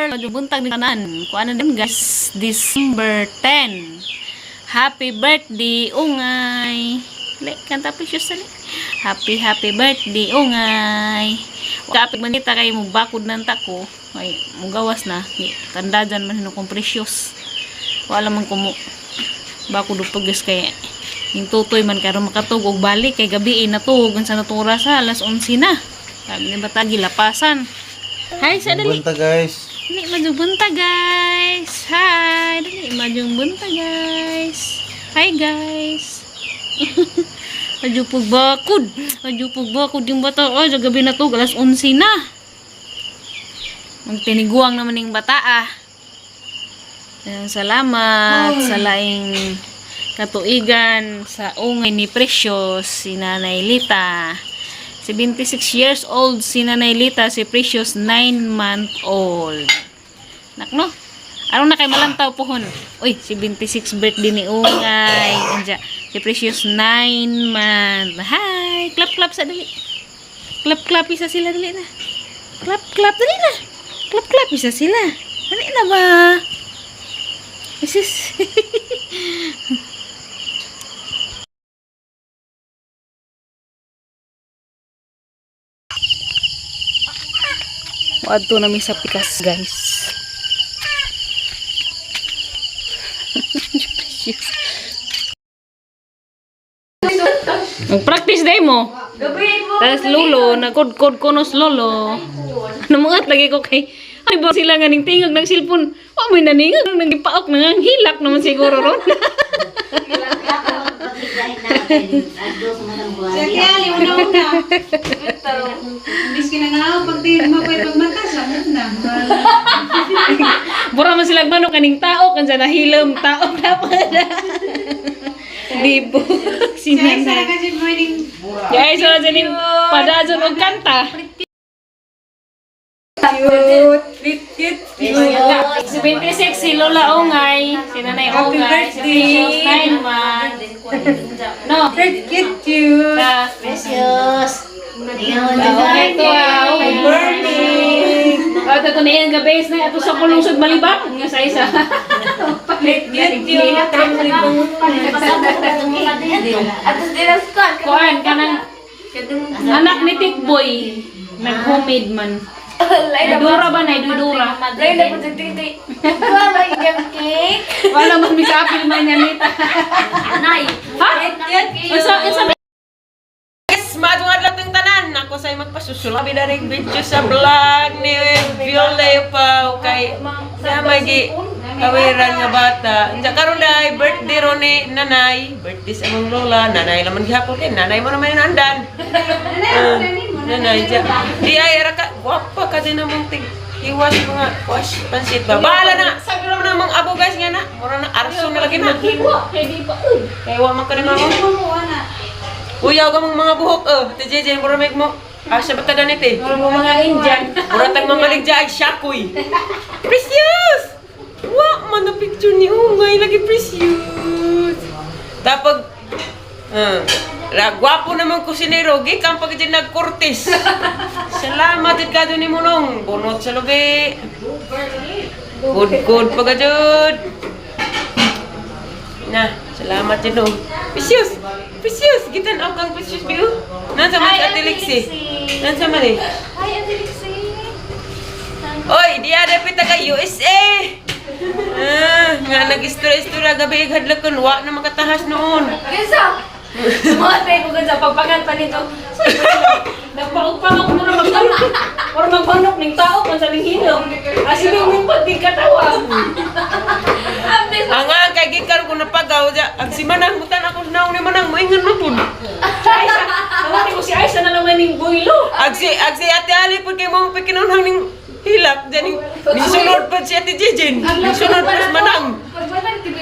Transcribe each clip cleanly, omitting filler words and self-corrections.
Hello, buntag ni tanan. Kuan na din guys, December 10. Happy birthday, Ungay. Dali, kanta Precious dali. Happy happy birthday, Ungay. Kapit man kita kay mo bakod ng tako. Ay, mugawas na. Tanda dyan man kong Precious. Wala man ko mo bakod og pagas kay yung tutoy man karon makatug og balik kay gabi eh, natug sa natura sa alas 11 na. Sabi ni bata gilapasan. Hi sa dali. Bunta guys. Dali, madyong bunta guys. Hi, dali, madyong bunta guys. Hi guys. Madyo pagbakod. Madyo pagbakod yung bata. Oh, sa gabi na to, alas 11 na. Magtiniguang naman yung bata ah. Ayan, salamat sa laing katuigan sa ungay ni Precious, si Nanay Lita. 76 years old si Nanay Lita, si Precious 9 month old. Nak no? Aron na kay malantaw pohon. Uy, 76 birthday ni Ungay. Anja, si Precious 9 month. Hi, clap clap sa dali. Clap clap isa sila dali na. Clap clap dali na. Clap clap isa sila. Dali na ba? Isis. Muadto na mi sa pikas, guys. Precious. Mag-practice day mo. Tapos lolo, nagkod-kod ko nos lolo. Namungat lagi ko kay ay ba sila nga ning tingog ng cellphone. Wa may naningog nang gipaok nang hilak naman siguro ron. Kaya una-una. Imbis kinangaw, pag di mapay pagmata, sa na. Bura man sila manok kaning tao kan sa nahilom tao dapat. Libo. Siya isa Sinanay. na kasi morning. Guys, wala dyan yung padazon og kanta. Cute. Cute. 76 si Lola Ongay, si Nanay Ongay, si Precious 9 months. No. Cute, cute, cute. Ta. Precious. Okay, to ah. Birthday. Oh, ito na yung gabi na ato sa kulungsod malibang nga sa isa. Cute, cute. Kuan kanang anak ni Tikboy nag-homemade man. Dura ba na dudura? Wala man mi sa apil man yan nita. Ha? Unsa unsa Yes, maadong adlaw ting tanan. Ako say magpasusulabi na rin video sa vlog ni Viola pa kay na magi kawiran nga bata. Unsa karon day birthday ro ni nanay, birthday sa among lola, nanay laman gihapon kay nanay mo naman andan. Nanay dya. Di ay ra ka gwapa ka din namong tig iwas mga wash pansit ba. Bahala na. Sabi naman namang abo guys nga na. Mura na arso na lagi na. Hiwa kay di pa uy. Kay wa man ka ni mamo. Uyaw ka mong mga buhok oh. Te JJ mura may mo. Asa ba ta ganit eh? Mura mo mga Indian. Mura tag mamaligya ay shakoy. Precious! Wa man na picture ni Ungay lagi precious. Tapag ra gwapo naman kusinero gikan pag dyan nagkurtis. Salamat jud ka ni Munong. Bunot sa lubi. Good good pag jud. Na, salamat jud no. Precious. Precious, gitan aw kang precious biu. Nansa man si Ate Lexi? Nansa man eh? Hi Ate Lexi. Oy, di ada pita ka USA. Ah, nga nag-istura-istura gabi hadlokon wa na makatahas noon. Gansa! Sumatay ko gansa. Pagpagan pa nito. Nagpaog-paog mo na magmanok. Or magmanok ning tao kan sa ning hilom. Asi ning pag di katawa. Ang nga kay gikan ko napagaw ja. Ang si Manang mutan ako sa naong ni Manang moingon man pud. Aisa, nawati ko si Aisa na naman ning builo. Ag si Ate Ali pud kay mo pikinunhang ning hilak diyan ning nisunod pud si Ate Jijin. Nisunod pud si Manang.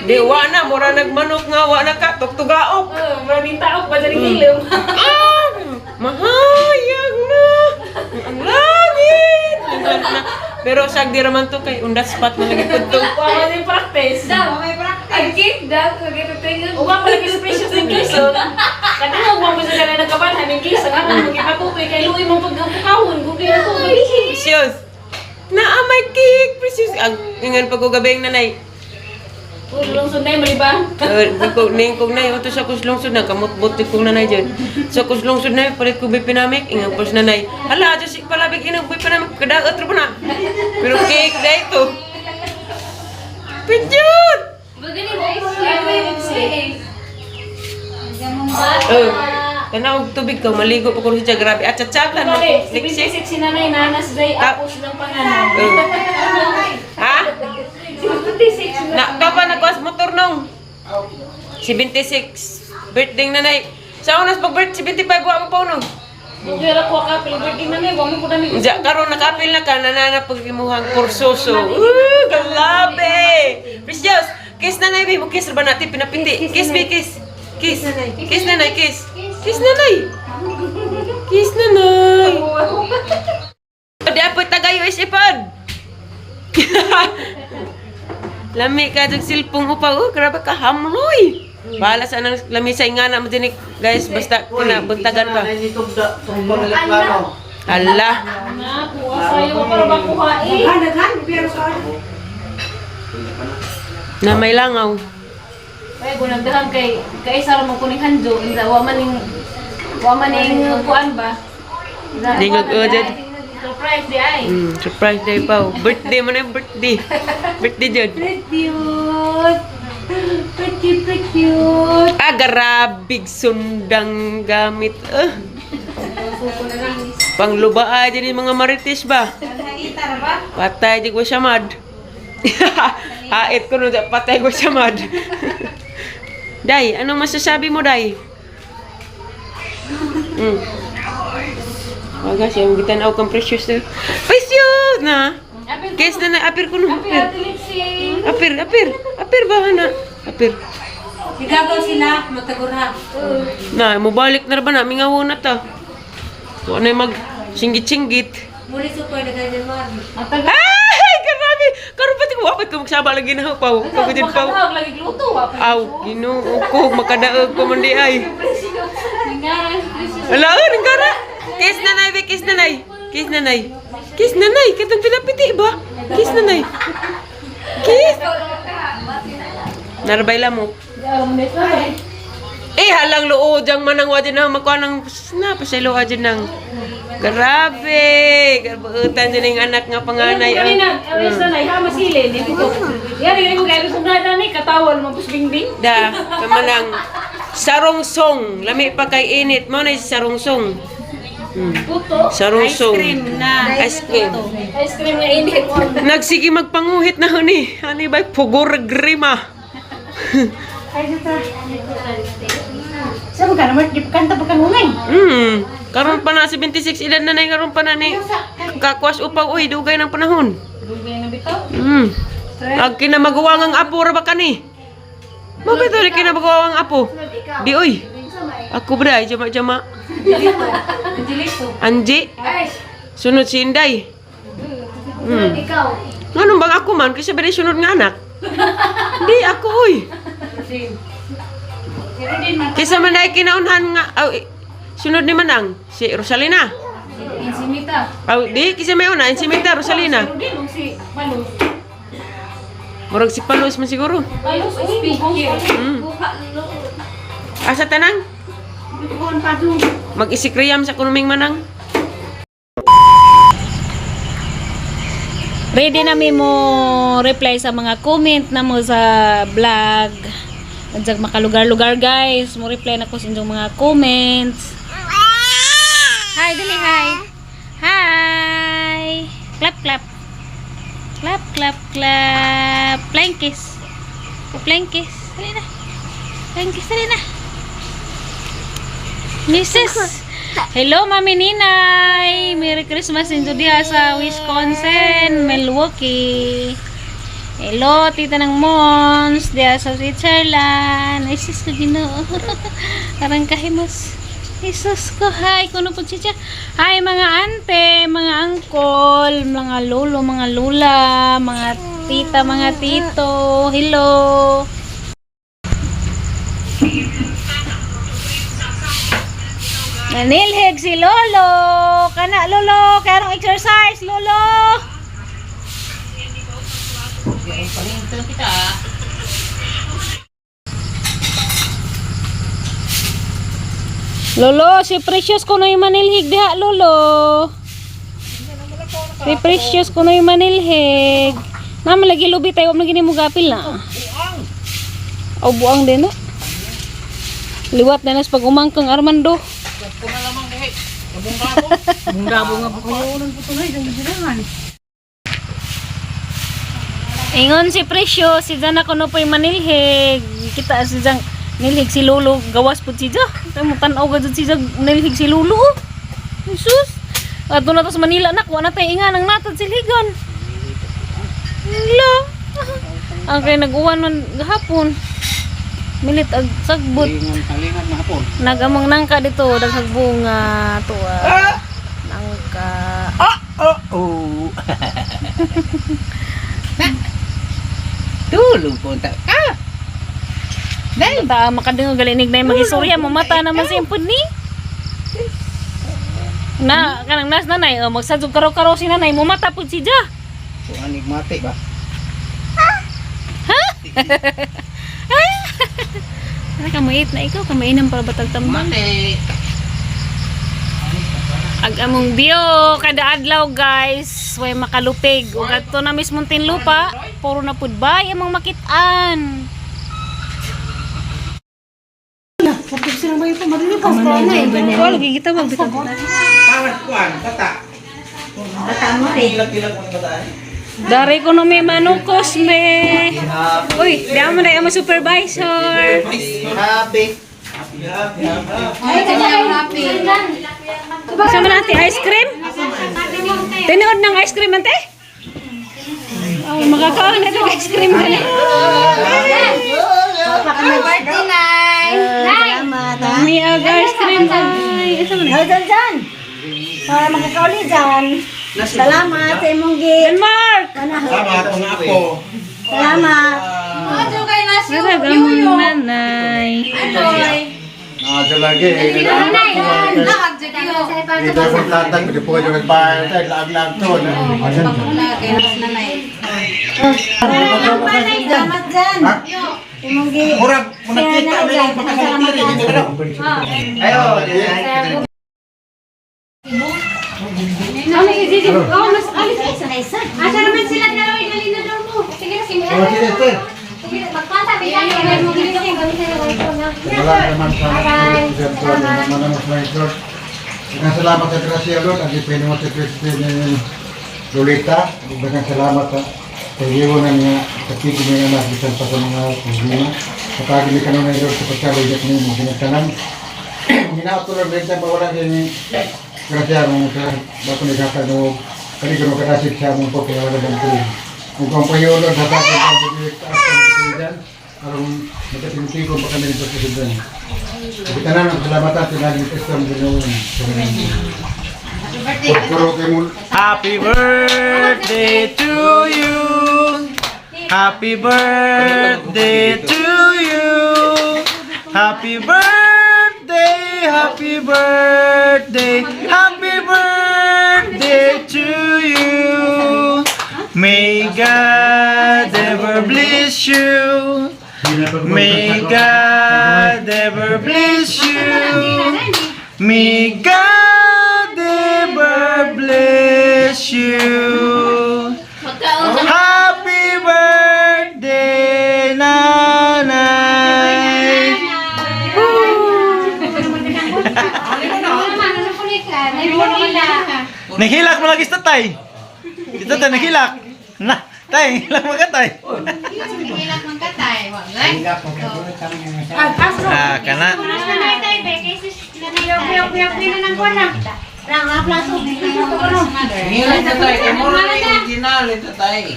Di wa na mura nagmanok nga wa na ka tuktugaok. Oh, maraming tao pa sa ning hilom. Ah, mahayag na ang langit. Pero sag di raman to kay on the spot man lagi pud to. Wa man yung practice. Da, may practice. Ang cake da, kagito. Uwa pa lagi sa Precious ng Quezon. Kadungog mo sa kanila nagkabanhan ng Quezon. Ang mga gipatutoy kay Louie mong pagkakahon. Gugay na to. Precious. Naa may cake, Precious. Ang ingan pag gabi ang nanay. Uy, lungsod na yung malibang. Ko ning kog nay uto sa kuslungsod na kamot-bot kong nanay dyan. Sa kuslungsod na palit ko bipinamik ingang pos nanay. Hala, dyan si palabig inang bipinamik kadaot ra pa na. Pero cake dai to. Picture! Bagani mo ko. Oh, tanaw og tubig ka maligo pa ko siya grabe. At tsatsakan mo ko. Bale, Liksi. 76 si nanay nanas day apos ng pangalan. Oh. Ha? 76 Na papa nagwas motor nung. 76 birthday nanay. Sa unas pag birth 75 wa mo pa nung. Bugay ra ko ka birthday nanay, wa mo ko dami. Diya, karon nakapil na ka, nanana pag imuhang kursoso. Galabe! Precious! Kiss nanay, babe. Mo kiss ra ba natin? Pinapindi. Kiss, babe, kiss. Kiss. Kiss nanay, kiss. Kiss nanay. Kiss nanay. Di apoy taga USA pod. Lami ka dug silpong upaw. Oh, grabe ka hamloy. Bahala sa anang lami sa ingana mo din guys basta kuna buntagan pa. Ala. Na, kuha sayo para makuha eh. Daghan, pero sa Na may langaw. Ay, gunagdahan kay kay sa mo kuning hanjo, inda wa man ning kuan ba? Di nga- Surprise di ay. Surprise day pa. Oh. Birthday mo na yung birthday. Birthday jud. Cute. Pretty, pretty cute. Ah, garabig sundang gamit. Panglubaa din yung mga marites ba? Patay di ko siya mad. Hait ko no, patay ko siya mad. Day, anong masasabi mo, Day? Waga siya, gitan-aw kang precious na. Precious na! Apil Kiss na na, apir ko no. apil Apir. Ate Lipsy. Apir, apir. Apir ba na? Apir. Igagaw sila, matagura. Na, mubalik na ra ba na? Mingaw na ta. Wa na mag singgit-singgit. Muli super na ganyan mo. Matagal. Ay, grabe! Karon pati ko wapit ko magsaba lagi na paw. Pagod paw. Makadaog lagi gluto wa. Aw, Ginoo ko makadaog ko man di ay. Ningaran precious. Ala, oh, nanggara. Kiss nanay, be, kiss nanay. Kiss nanay. Kiss nanay, katong pinapiti ba? Kiss nanay. Kiss. Narabay mo. Eh, halang loo diyang manang wa dyan na makuha ng na pasaylo dyan ng grabe. Grabe dyan yung anak nga panganay. Ah. Kanina, awes na ha masili di ko. Yari gani ko kay kung na ni katawan mo pus bingbing. Da, kamanang sarong song. Lami pa kay init. Mo na si sarong song. Puto. Sarong song. na. Ice cream. Ice cream nga init. Nagsige magpanguhit na huni. Hani ba pugor grima. Sa mga naman, di pa kanta pa kang ungay. Karon pa na 76 edad na nay karon pa na ni kakwas upaw uy dugay ng panahon. Dugay na bitaw. Ag kinamaguwang ang apo ra ba kani? Bakit ulit kinamaguwang ang apo? Di uy. Ako ba jama-jama. Angelito. Anji, Ay, sunod si Inday. ikaw. Nganong bang ako man kasi ba di sunod nga anak? Di ako uy. Kaysa man ay kinaunhan nga aw, eh, sunod ni Manang si Rosalina. Insimita. Aw, di kaysa may una Insimita Rosalina. Pero din og si Palos. Murag si Palos man siguro. Palos uy, speaker. Asa tanang? Mag-isikriyam sa kunuming manang. Ready na mi mo reply sa mga comment na mo sa vlog. Anjag makalugar-lugar guys, mo reply na ko sa inyong mga comments. Hi, dali hi. Hi. Clap clap. Clap clap clap. Flying kiss. Flying kiss. Dali na. Flying kiss dali na. Mrs. Hello, Mami Ninay! Merry Christmas inyo diha sa Wisconsin, Milwaukee. Hello, Tita ng Mons, diha sa Switzerland. Ay, sis ko ginoo. Parang kahimos. Jesus ko, hi, kuno po siya. Hi mga ante, mga angkol, mga lolo, mga lula, mga tita, mga tito. Hello. Nanilhig si Lolo. Kana Lolo, karong exercise Lolo. Lolo, si Precious kuno yung manilhig diha, Lolo. Si Precious kuno yung manilhig. Naman lagi lubi tayo, wag na mo gapil na. O buang din na. Liwat na nas pag umangkang Armando. Ingon si Precious, si Jana kuno po'y manilhig. Kita si Jang nilhig si Lolo, gawas pud si Ja. Tayo mo tan-aw ka jud si Ja, nilhig si Lolo. Oh. Jesus. Ato na to sa Manila nak, wa na tay ingan ang natad silhigan. La. Ang kay nag-uwan man gahapon. Milit ag sagbot. Halingan mahapon. Nagamang nangka dito, daghag bunga tuwa. Nangka. Oh, oh. Na. Tulog po ta. Ah! Ta makadungog galinig na yung magisurya mo mata naman sa impod ni. Na kanang nas nanay, oh, magsadjog karo-karo si nanay mo mata pud si Ja. Kung anig mati ba? Ano ka mait na ikaw kamainam para batag tambang. Mati. Ag among bio kada adlaw guys, way makalupig ug adto na mismo tinlupa, puro na pud bay among makit-an. Wala lagi kita wag bitaw. Tawad kuan, bata. Bata mo eh. Ilag-ilag mo ni bata. Dari ko no may manukos me. Uy, di mo na imo supervisor. Happy. Happy, happy, happy. Sama na ate ice cream? Tinood ng ice cream ante? Oh, makakaon na itong ice cream ka na. Birthday, Nay! Salamat ha. May ag ice cream ay. Asa man? Ay, dyan dyan. Para makakauli dyan. Salamat sa imong gi. Denmark. Salamat mga apo. Salamat. Ano kay Nasyo? Narag among nanay. Anoy. Ah, lagi. Nanay! Nakagjugiyo. Dito yung platang, hindi po kayo nagbayad. Lag-lag to. Salamat dyan. Ha? Imong gi. Murag, muna kita na yung pagkakatiri. Ayo, Ano yung Gigi? Oh, mas alis isa. Asa naman sila dalawa dali na daw mo. Sige na, sige Oh, sige, ate. Sige, magpasa bilang yung mo gilising kami sa Wala naman sa Manamos na ito. Daghang salamat sa Gracia Lord, ang ipin mo sa Christine ni Lolita. Daghang salamat sa kaiyo na niya, sa kiti niya anak, bisan pa sa mga problema. Kapag hindi ka nun Lord sa pagkaligit niyo, mga ginagtanan. Ginaato Lord, rin sa mawala din ni Gracia mo sa bato ni Kata no, kani kuno kadasig sa mong po kaya wala bang tuloy. Kung kung payo Lord, hatag ang pagkaligit aron magkatintigon pa kami sa pagkaligit. Tanan ang salamat at lagi Kristo ang Ginoo. Puro kay mo Happy birthday to you. Happy birthday to you. Happy birthday, happy birthday, happy birthday to you. May God ever bless you. May God ever bless you. May God ever bless you. Happy birthday, Nanay! Nahilak mo lagi sa tatay. Ito tay, nahilak. Na, tay, hilak mo ka tay. Ah, kana. Ngilan sa tay, kay mura na yung Original ito tay.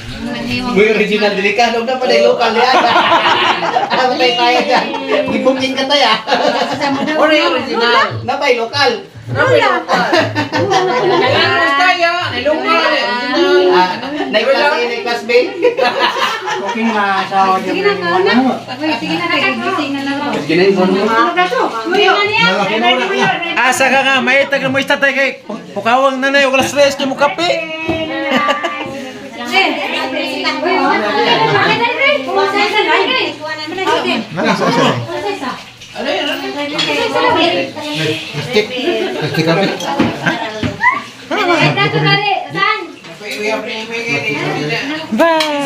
Uy, original delikado na pala yung local yan. Ano tayo tayo dyan? Gibuking ka tayo ah. Ori original. Napay lokal. Kailangan tayo. Nilungkal. Original. Ah, Naik class A, naik class B. Okay na asawa niya. Sige na, kauna. Uy, sige na, gising na lang. Malaki na wala. Asa ka nga, may tagal mo istatay kay pukawang nanay og alas 3 kay mo kape. Nana sa asa. Plastic. Plastic kape. Bye.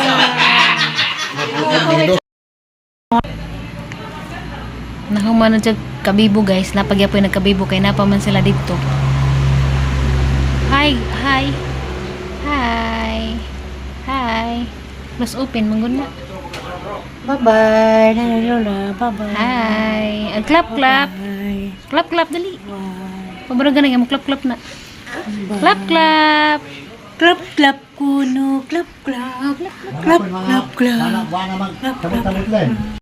Nahuman na siya kabibo guys. Napagyapoy nagkabibo kay napa man sila dito. Hi, hi. Hi. Hi. Close open manggod na. Bye-bye, Nanay Lola. Bye-bye. Hi. Ang clap clap. Clap clap dali. Pabaro ganang mo clap clap na. Clap clap. Clap, clap, kuno. Clap, clap. Clap, clap, clap. Wala naman. Tamot-tamot lang.